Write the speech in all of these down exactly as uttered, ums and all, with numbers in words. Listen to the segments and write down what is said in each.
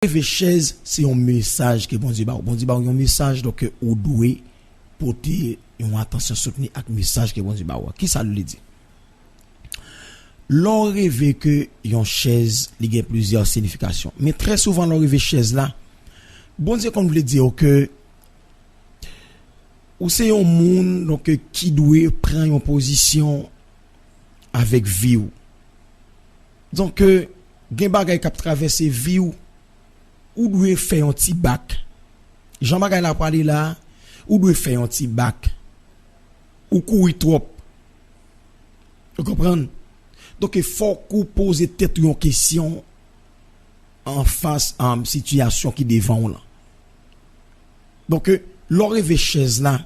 Reve chèz, se yon mesaj ke Bondye ba w. Bondye ba w yon mesaj, donk ou dwe pote yon atansyon soutni ak mesaj ke Bondye ba w a. Kisa l vle di? Lè w reve ke yon chèz, li gen plizyè siyifikasyon. Men trè souvan, lè w reve chèz la, Bondye konn vle di w ke ou se yon moun, donk, ki dwe pran yon pozisyon avèk vi w. Donk, gen bagay k ap travèse vi w, ou dwe fè yon ti bak. Jan bagay la prale la, ou dwe fè yon ti bak. Ou kouri twòp. Ou konprann? Donk, fòk ou poze tèt ou yon kesyon anfas a sitiyasyon ki devan w lan. Donk, lè w reve chèz la,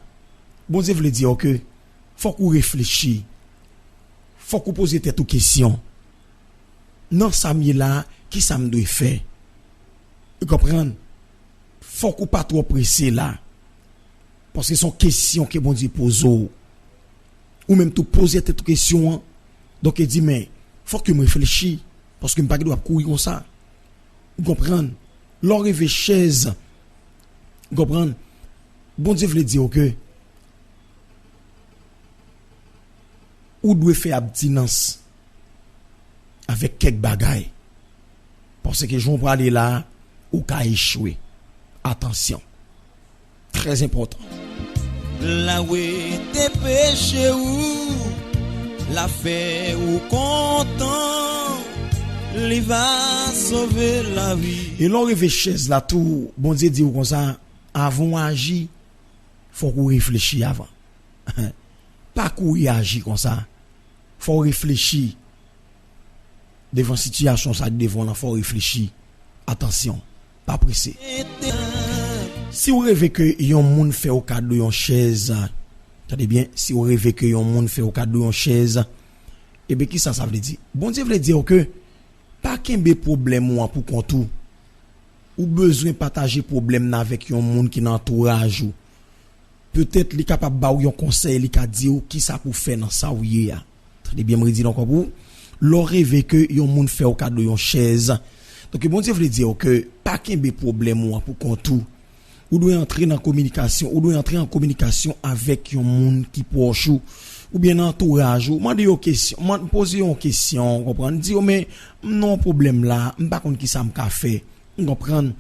Bondye vle di w ke fòk ou reflechi. Fòk ou poze tèt ou kesyon. Nan sa m ye la, kisa m dwe fè? Ou konprann? Fòk ou pa twò prese la. Paske se yon kesyon ke Bondye poze w. Ou menm tou poze tèt ou kesyon an. Donk, e di, men, fòk ke m reflechi. Paske m pa gen dwa ap kouri konsa. Ou konprann? Lè w reve chèz, ou konprann? Bondye vle di w ke ou dwe fè abstinans avèk kèk bagay. Paske jan w prale la, ou ka echwe. Atansyon. Trè enpòtan. L a wete peche ou, l a fè ou kontan, li va sove lavi. E lè w reve chèz la tou, Bondye di w konsa, avan w aji, fòk ou reflechi avan. Pa kouri aji konsa. Fò w reflechi. Devan sitiyasyon sa k devan w lan, fò w reflechi. Atansyon, pa prese. Si w reve ke yon moun fè w kado yon chèz, tande byen, si w reve ke yon moun fè w kado yon chèz, ebyen, kisa sa vle di? Bondye vle di w ke pa kenbe pwoblèm ou an pou kont ou. Ou bezwen pataje pwoblèm nan avèk yon moun ki nan antouraj ou. Petèt li kapab ba w yon konsèy, li ka di w kisa pou w fè nan sa w ye a. Tande byen, m redi l ankò pou ou. Lè w reve ke yon moun fè w kado yon chèz, donk, Bondye vle di w ke pa kenbe pwoblèm ou an pou kont ou. Ou dwe antre nan kominikasyon, ou dwe antre an kominikasyon avèk yon moun ki pwòch ou, oubyen nan antouraj ou. Mande yo kesyon, man-, poze yo yon kesyon, w konprann? Di yo, men, m nan yon pwoblèm la, m pa konn kisa m ka fè. Ou konprann?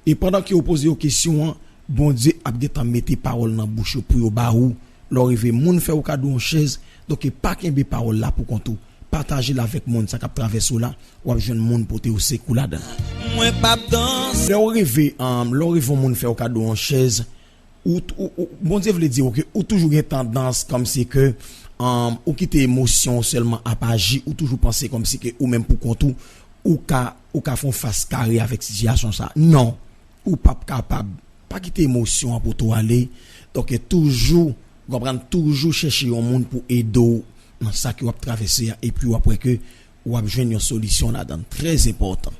E pandan ke yo poze yo kesyon an, Bondye ap gentan mete pawòl nan bouch yo pou yo ba ou. Lè w reve moun fè w kado yon chèz, donk pa kenbe pawòl la pou kont ou. Pataje l avèk moun sa k ap travèse w la, w ap jwenn moun pote w sekou ladan l. Mwen p ap danse. Lè w reve, um, lè w reve yon moun fè w kado yon chèz, ou, ou, ou, Bondye vle di w ke ou toujou gen tandans kòmsi ke, um, ou kite emosyon w sèlman ap aji, ou toujou panse kòmsi ke ou menm pou kont ou, ou ka, ou ka fè yon fas kare avèk sitiyasyon sa. Non, ou p ap kapab. Pa kite emosyon an pote w ale. Donk, toujou, w konprann, toujou chèche yon moun pou ede w nan sa ke w ap travèse a, epi w ap wè ke w ap jwenn yon solisyon ladan l. Trè enpòtan.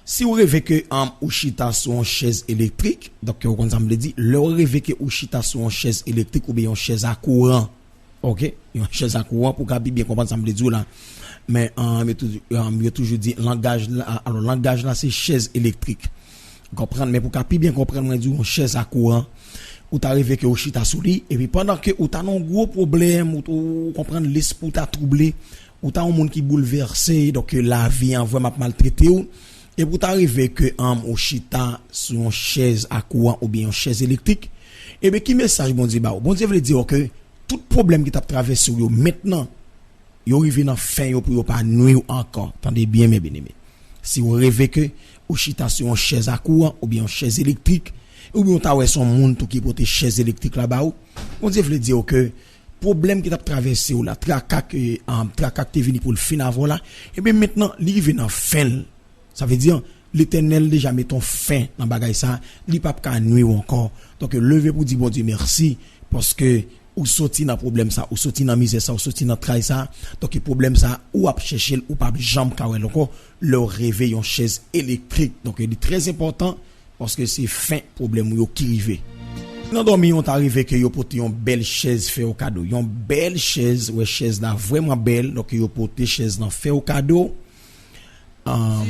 Si w reve ke, um, ou chita sou yon chèz elektrik, donk, ou konn sa m vle di, lè w reve ke ou chita sou yon chèz elektrik oubyen yon chèz a kouran, oke, yon chèz a kouran, pou w ka pi byen konprann sa m vle di w la. Men, um, yo toujou, um, yo toujou di langaj la, alò, langaj la se chèz elektrik. Ou konprann, men pou w ka pi byen konprann, mwen di w yon chèz a kouran, ou ta reve ke ou chita sou li, epi pandan ke ou ta nan yon gwo pwoblèm, ou, ou konprann, lespri w ta twouble, ou ta yon moun ki boulvèse, donk lavi an vrèman ap maltrete w, epi ou ta reve ke, um, ou chita sou yon chèz a kouran oubyen yon chèz elektrik, ebyen, ki mesaj Bondye ba w? Bondye vle di w ke tout pwoblèm ki t ap travèse w yo mentnan, yo rive nan fen yo pou yo pa nwi w ankò. Tande byen, men byeneme. Si w reve ke ou chita sou yon chèz a kouran oubyen yon chèz elektrik, oubyen w ta wè se yon moun tou ki pote chèz elektrik la ba ou, Bondye vle di w ke pwoblèm ki t ap travèse w la, traka ke, um, traka ki te vini pou l fin avè w la, ebyen, mentnan, li rive nan fen l. Sa vle di, Letènèl deja mete yon fen nan bagay sa, li p ap ka nwi w ankò. Donk, leve pou di Bondye mèsi, paske ou soti nan pwoblèm sa, ou soti nan mizè sa, ou soti nan tray sa. Donk, pwoblèm sa, ou ap chèche l, ou p ap janm ka wè l ankò, lè w reve yon chèz elektrik. Donk, li trè enpòtan, paske se fen pwoblèm ou yo ki rive. Nan dòmi, yon ta reve ke yo pote yon bèl chèz fè w kado. Yon bèl chèz, wè chèz la vrèman bèl, donk yo pote chèz lan fè w kado. um,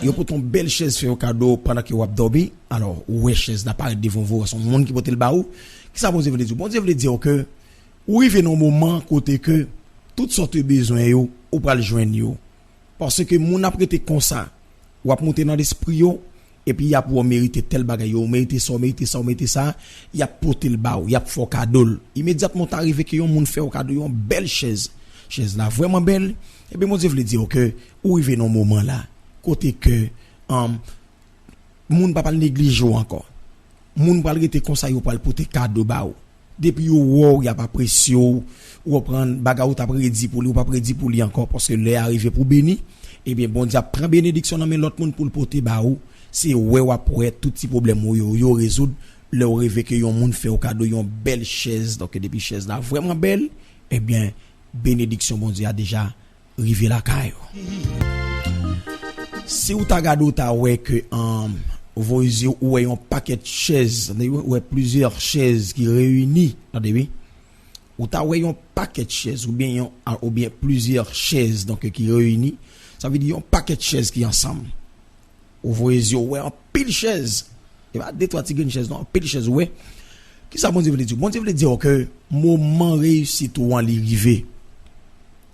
yo pote yon bèl chèz fè yo kado pandan ke w ap dòmi. Alò, ou wè chèz la parèt devan w, se yon moun ki pote l ba ou. Kisa Bondye vle di w? Bondye vle di w ke ou rive nan yon moman kote ke tout sa w te bezwen yo, ou pral jwenn yo. Paske moun ap rete konsa, w ap monte nan lespri yo, epi y ap wè w merite tèl bagay, yo, w merite sa, w merite sa, w merite sa, y ap pote l ba w, y ap fè w kado l. Imedyatman w ta rive ke yon moun fè w kado yon bèl chèz, chèz la vrèman bèl, ebyen Bondye vle di w ke ou rive nan moman la, kote ke, um, moun pa pral neglije w ankò. Moun pral rete konsa, yo pral pote kado ba w. Depi yo wè w, y ap apresye w, ou konprann, bagay ou t ap redi pou li, ou p ap redi pou li ankò, paske lè a rive pou beni, ebyen, Bondye ap pran benediksyon nan men lòt moun pou l pote ba ou. Se wè w ap wè tout ti pwoblèm ou yo, yo rezoud, lè w rive ke yon moun fè w kado yon bèl chèz. Donk, depi chèz la vrèman bèl, ebyen, benediksyon Bondye a deja rive lakay ou. Si w ta gade, w ta wè ke, um, ou voye zye w, ou wè yon pakèt chèz, tande wi, ou wè plizyè chèz ki reyini, tande wi. Ou ta wè yon pakèt chèz, oubyen yon, a, oubyen plizyè chèz, donk, ki reyini. Sa vle di yon pakèt chèz ki ansanm. Ou voye zye w, ou wè anpil chèz. E pa de twa ti grenn chèz, non, anpil chèz, ou wè. Kisa Bondye vle di w? Bondye vle di w ke moman reyisit ou an, li rive.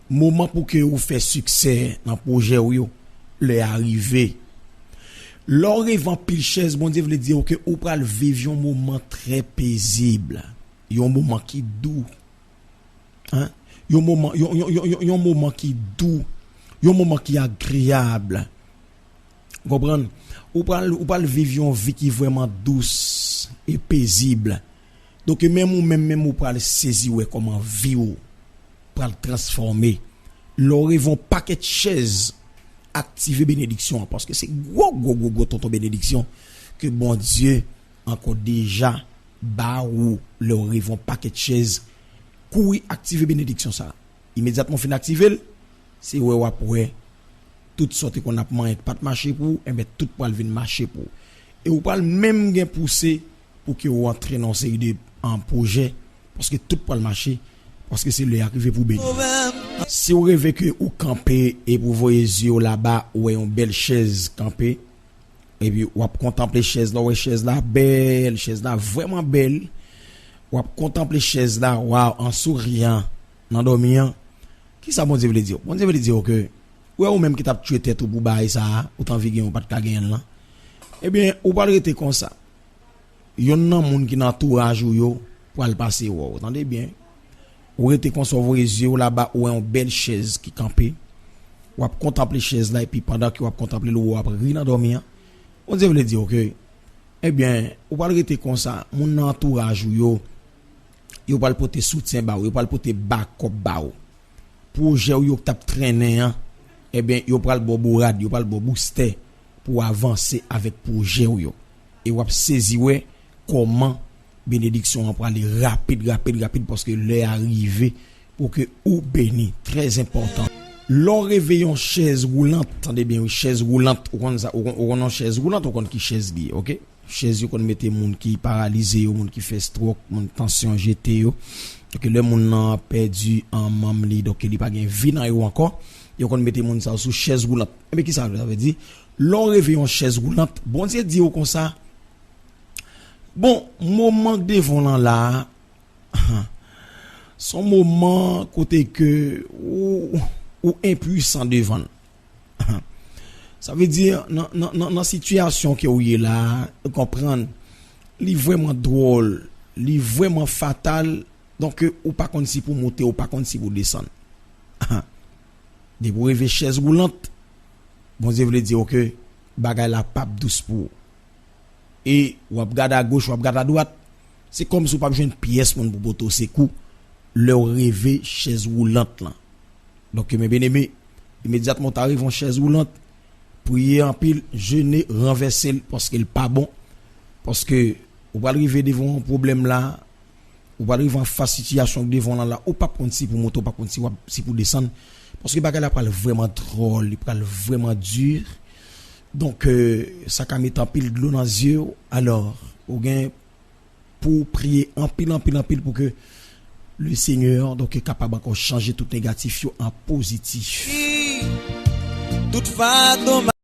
Moman pou ke ou fè siksè nan pwojè w yo, lè a rive. Lè w rive anpil chèz, Bondye vle di w ke ou pral viv yon moman trè pezib. Yon moman ki dou. Hein? Yon moman, yon, yon, yon, yon, yon moman ki dou, yon moman ki agreyab. Ou konprann? Ou pral, ou pral viv yon vi ki vrèman dous e pezib. Donk, menm ou menm, menm ou pral sezi wè kòman vi w pral transfòme. Lè w rive yon pakèt chèz, aktive benediksyon an, paske se gwo, gwo, gwo, gwo tonton benediksyon ke Bondye ankò deja ba ou lè w rive yon pakèt chèz. Kouri aktive benediksyon sa a. Imedyatman w fin aktive l, se wè w ap wè tout sa w te konn ap manyen k pa t mache pou ou, enben, tout pral vin mache pou ou. E ou pral menm gen pouse pou ke w antre nan yon seri de, an, pwojè, paske tout pral mache, paske se lè a k rive pou beni. Si w reve ke ou kanpe epi w voye zye w laba, ou wè yon bèl chèz kanpe, epi w ap kontanple chèz la, w wè chèz la bèl, chèz la vrèman bèl. W ap kontanple chèz la, waw, an souriyan, nan dòmi an. Kisa Bondye vle di w? Bondye vle di w ke, ou wè ou menm ki t ap tchwe tèt ou pou bagay sa a, ou t anvi gen, ou pa t ka genyen l lan. Ebyen, ou pral rete konsa. Yonn nan moun ki nan antouraj ou yo pral pase wè w. Tande byen. Ou rete konsa, w voye zye w laba, ou wè yon bèl chèz ki kanpe. W ap kontanple chèz la, epi pandan ke w ap kontanple l, ou wè w ap ri nan dòmi an. Bondye vle di w ke, ebyen, ou pral rete konsa, moun nan antouraj ou yo, yo pral pote soutyen ba w, yo pral pote bakòp ba w. Pwojè w yo k t ap trennen an, ebyen, yo pral ba w bourad, yo pral ba w boustè pou w avanse avèk pwojè w yo. E w ap sezi wè kòman benediksyon an prale rapid, rapid, rapid, paske lè a rive pou ke ou beni. Trè enpòtan. Lè w reve yon chèz woulant, tande byen wi, chèz woulant, ou konn sa, ou konn, ou konn yon chèz woulant, ou konn ki chèz li ye, oke? Chèz yo konn mete moun ki paralize yo, moun ki fè stròk, moun tansyon jete yo. Donk, lè moun nan pèdi, an, manm li, donk, li pa gen vi nan yo ankò, yo konn mete moun sa yo sou chèz woulant. Ebyen, kisa sa vle di? Lè w reve yon chèz woulant, Bondye di w konsa, bon, moman k devan w lan la a, se yon moman kote ke ou, ou enpwisan devan l. Sa vle di, nan, nan, nan, nan sitiyasyon ke w ye la a, ou konprann, li vrèman dwòl, li vrèman fatal, donk, ou pa konn si pou w monte, ou pa konn si pou w desann. Depi w reve chèz woulant, Bondye vle di w ke bagay la p ap dous pou ou. E w ap gade agoch, w ap gade adwat, se kòmsi w p ap jwenn pyès moun pou pote w sekou lè w reve chèz woulant lan. Donk, men byeneme, imedyatman w ta reve yon chèz woulant, priye anpil, jene, ranvèse l, paske l pa bon. Paske ou pral rive devan yon pwoblèm la, ou pral rive anfas sitiyasyon k devan w lan la, ou p ap konn si pou w monte, ou p ap konn si w ap, si pou w desann. Paske bagay la pral vrèman dwòl, li pral vrèman di. Donk, euh, sa ka mete anpil dlo nan zye w. Alò, ou gen pou w priye anpil, anpil, anpil pou ke le Seigneur, donk, kapab ankò chanje tout negatif yo an pozitif. Tout fadon